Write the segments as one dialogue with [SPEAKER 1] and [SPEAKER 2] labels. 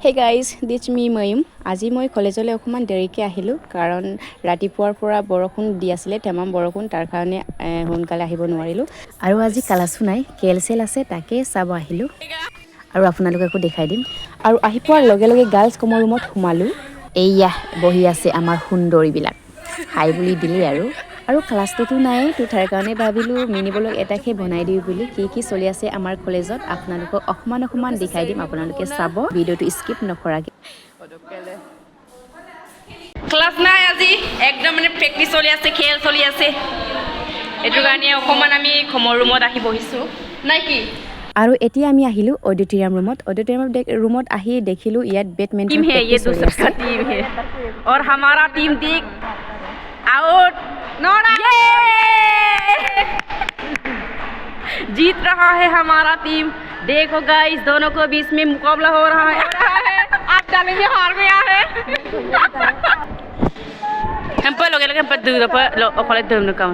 [SPEAKER 1] Hey guys, it's me, Mayum. আজি মই কলেজলৈ অকণমান দেৰিকৈ আহিলোঁ, কাৰণ ৰাতিপুৱাৰ পৰা বৰষুণ দি আছিলে, টেমাম বৰষুণ। তাৰ কাৰণে সোনকালে আহিব নোৱাৰিলোঁ। আৰু আজি ক্লাছো নাই, খেল চেল আছে, তাকে চাব আহিলোঁ আৰু আপোনালোককো দেখাই দিম। আৰু আহি পোৱাৰ লগে লগে গাৰ্লছ কমন ৰুমত সোমালোঁ। এইয়া বহি আছে আমাৰ সুন্দৰীবিলাক, হাই বুলি দিলেই আৰু। আৰু ক্লাছটোতো নাই, তো তাৰ কাৰণে ভাবিলোঁ মিনি ব্লগ এটাকে বনাই দিওঁ বুলি। কি কি চলি আছে আমাৰ কলেজত, আপোনালোকক অকণমান অকণমান দেখাই দিম। আপোনালোকে চাব ভিডিঅ'টো স্কিপ নকৰাকৈ।
[SPEAKER 2] ক্লাছ নাই আজি, একদম মানে প্ৰেক্টিচ চলি আছে, খেল চলি আছে। এইটো কাৰণে অকণমান আমি কমন ৰুমত আহি বহিছোঁ, নাই কি?
[SPEAKER 1] আৰু এতিয়া আমি আহিলোঁ অডিটৰিয়াম ৰুমত। অডিটৰিয়াম ৰুমত আহি দেখিলোঁ ইয়াত বেডমিণ্টন
[SPEAKER 2] टीम है ये
[SPEAKER 1] প্ৰেক্টিচ চলি
[SPEAKER 2] दूसरा
[SPEAKER 1] আছে।
[SPEAKER 2] टीम है और हमारा टीम देख, आउट, ये जीत रहा है हमारा टीम। देखो गाइस, दोनों को बीच में मुकाबला हो रहा है। आप डालेंगे, हार गया है। हम पर लगे लगे पर दूर पर অকলে দৌৰ কাম।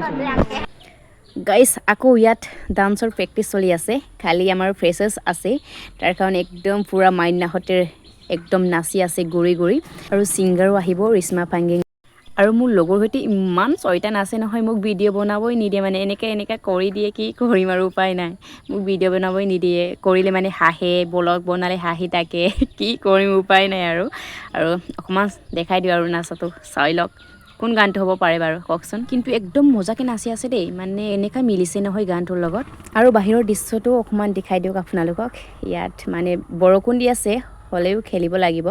[SPEAKER 1] গাইছ, আকৌ ইয়াত ডান্সৰ প্ৰেক্টিচ চলি আছে। খালি আমাৰ ফ্ৰেচাৰ্ছ আছে, তাৰ কাৰণে একদম পূৰা মাইনাহঁতে একদম নাচি আছে ঘূৰি ঘূৰি। আৰু ছিংগাৰো আহিব, ৰিশ্মা পাংগিং। আৰু মোৰ লগৰ সৈতে ইমান চয়তান আছে নহয়, মোক ভিডিঅ' বনাবই নিদিয়ে। মানে এনেকৈ এনেকৈ কৰি দিয়ে, কি কৰিম আৰু, উপায় নাই। মোক ভিডিঅ' বনাবই নিদিয়ে, কৰিলে মানে হাঁহে, ব্লগ বনালে হাঁহি থাকে। কি কৰিম, উপায় নাই আৰু। আৰু অকণমান দেখাই দিওঁ আৰু নাচাটো, চাই লওক। কোন গানটো হ'ব পাৰে বাৰু কওকচোন? কিন্তু একদম মজাকৈ নাচি আছে দেই, মানে এনেকুৱা মিলিছে নহয় গানটোৰ লগত। আৰু বাহিৰৰ দৃশ্যটো অকণমান দেখাই দিয়ক আপোনালোকক। ইয়াত মানে বৰষুণ দি আছে, হ'লেও খেলিব লাগিব।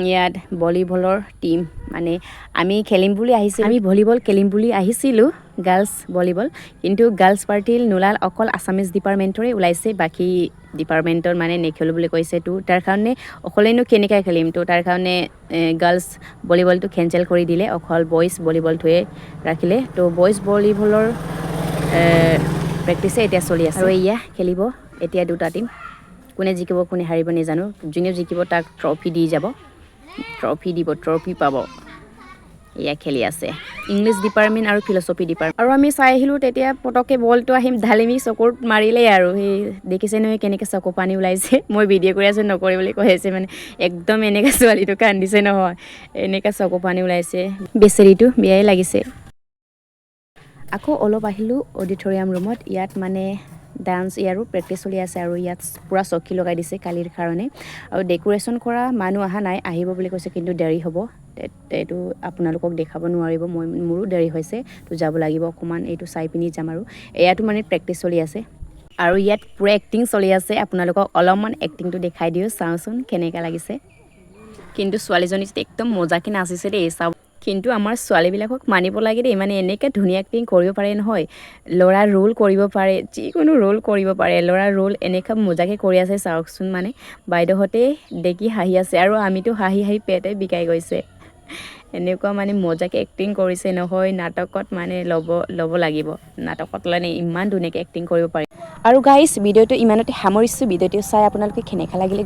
[SPEAKER 1] ইয়াত ভলীবলৰ টীম, মানে আমি খেলিম বুলি আহিছিলোঁ, আমি ভলীবল খেলিম বুলি আহিছিলোঁ, গাৰ্লছ ভলীবল। কিন্তু গাৰ্লছ পাৰ্টিৰ নোলাল, অকল আছামিজ ডিপাৰ্টমেণ্টৰে ওলাইছে। বাকী ডিপাৰ্টমেণ্টৰ মানে নেখেলোঁ বুলি কৈছে। তো তাৰ কাৰণে অকলেনো কেনেকৈ খেলিম? তো তাৰ কাৰণে গাৰ্লছ ভলীবলটো কেঞ্চেল কৰি দিলে, অকল বইজ ভলীবলটোৱে ৰাখিলে। তো বইজ ভলীবলৰ প্ৰেক্টিছে এতিয়া চলি আছে। আৰু এয়া খেলিব এতিয়া দুটা টীম। কোনে জিকিব, কোনে হাৰিব নাজানো। যোনে জিকিব তাক ট্ৰফি দি যাব, ট্ৰফি দিব, ট্ৰফি পাব। এয়া খেলি আছে ইংলিছ ডিপাৰ্টমেণ্ট আৰু ফিলচফি ডিপাৰ্টমেণ্ট। আৰু আমি চাই আহিলোঁ, তেতিয়া পটককৈ বলটো আহিম ঢালিমি চকুত মাৰিলেই। আৰু সেই দেখিছে নহয় কেনেকৈ চকু পানী ওলাইছে। মই ভিডিঅ' কৰি আছোঁ, নকৰি বুলি কৈ আছে। মানে একদম এনেকৈ ছোৱালীটো কান্দিছে নহয়, এনেকৈ চকু পানী ওলাইছে বেচেৰিটো, বেয়াই লাগিছে। আকৌ অলপ আহিলোঁ অডিটৰিয়াম ৰুমত। ইয়াত মানে ডান্স ইয়াৰো প্ৰেক্টিচ চলি আছে। আৰু ইয়াত পূৰা চকী লগাই দিছে কালিৰ কাৰণে। আৰু ডেক'ৰেশ্যন কৰা মানুহ অহা নাই, আহিব বুলি কৈছে, কিন্তু দেৰি হ'ব। এইটো আপোনালোকক দেখাব নোৱাৰিব। মই মোৰো দেৰি হৈছে, তো যাব লাগিব অকণমান। এইটো চাই পিনি যাম। আৰু ইয়াতো মানে প্ৰেক্টিচ চলি আছে আৰু ইয়াত পূৰা এক্টিং চলি আছে। আপোনালোকক অলপমান এক্টিংটো দেখাই দিওঁ, চাওঁচোন কেনেকুৱা লাগিছে। কিন্তু ছোৱালীজনী একদম মজাকৈ নাচিছে দেই, চাওক। কিন্তু আমাৰ ছোৱালীবিলাকক মানিব লাগে দেই, মানে এনেকৈ ধুনীয়া এক্টিং কৰিব পাৰে নহয়। ল'ৰাৰ ৰোল কৰিব পাৰে, যিকোনো ৰোল কৰিব পাৰে। ল'ৰাৰ ৰোল এনেকুৱা মজাকৈ কৰি আছে, চাওকচোন। মানে বাইদেউহঁতে দেখি হাঁহি আছে আৰু আমিতো হাঁহি হাঁহি পেটে বিষাই গৈছে। এনেকুৱা মানে মজাকৈ এক্টিং কৰিছে নহয়, নাটকত মানে ল'ব ল'ব লাগিব। নাটকত মানে ইমান ধুনীয়াকৈ এক্টিং কৰিব পাৰে। আৰু গাইজ, ভিডিঅ'টো ইমানতে সামৰিছোঁ। ভিডিঅ'টো চাই আপোনালোকে কেনেকুৱা লাগিলে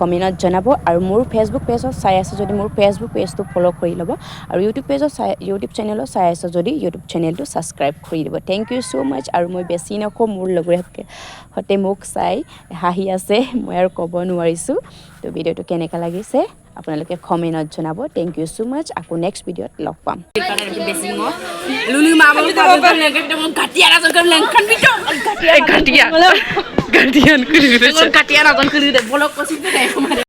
[SPEAKER 1] কমেণ্টত জনাব। আৰু মোৰ ফেচবুক পেজত চাই আছে যদি মোৰ ফেচবুক পেজটো ফ'ল' কৰি ল'ব। আৰু ইউটিউব পেজত চাই, ইউটিউব চেনেলত চাই আছে যদি ইউটিউব চেনেলটো ছাবস্ক্ৰাইব কৰি দিব। Thank you so much. আৰু মই বেছি নকওঁ, মোৰ লগৰীয়াহঁতে মোক চাই হাঁহি আছে, মই আৰু ক'ব নোৱাৰিছোঁ। তো ভিডিঅ'টো কেনেকুৱা লাগিছে আপোনালোকে কমেণ্টত জনাব। Thank you so much. আকৌ নেক্সট ভিডিঅ'ত লগ পাম।
[SPEAKER 2] Lulu mama ঘাটিয়া ঘাটিয়া ঘাটিয়া।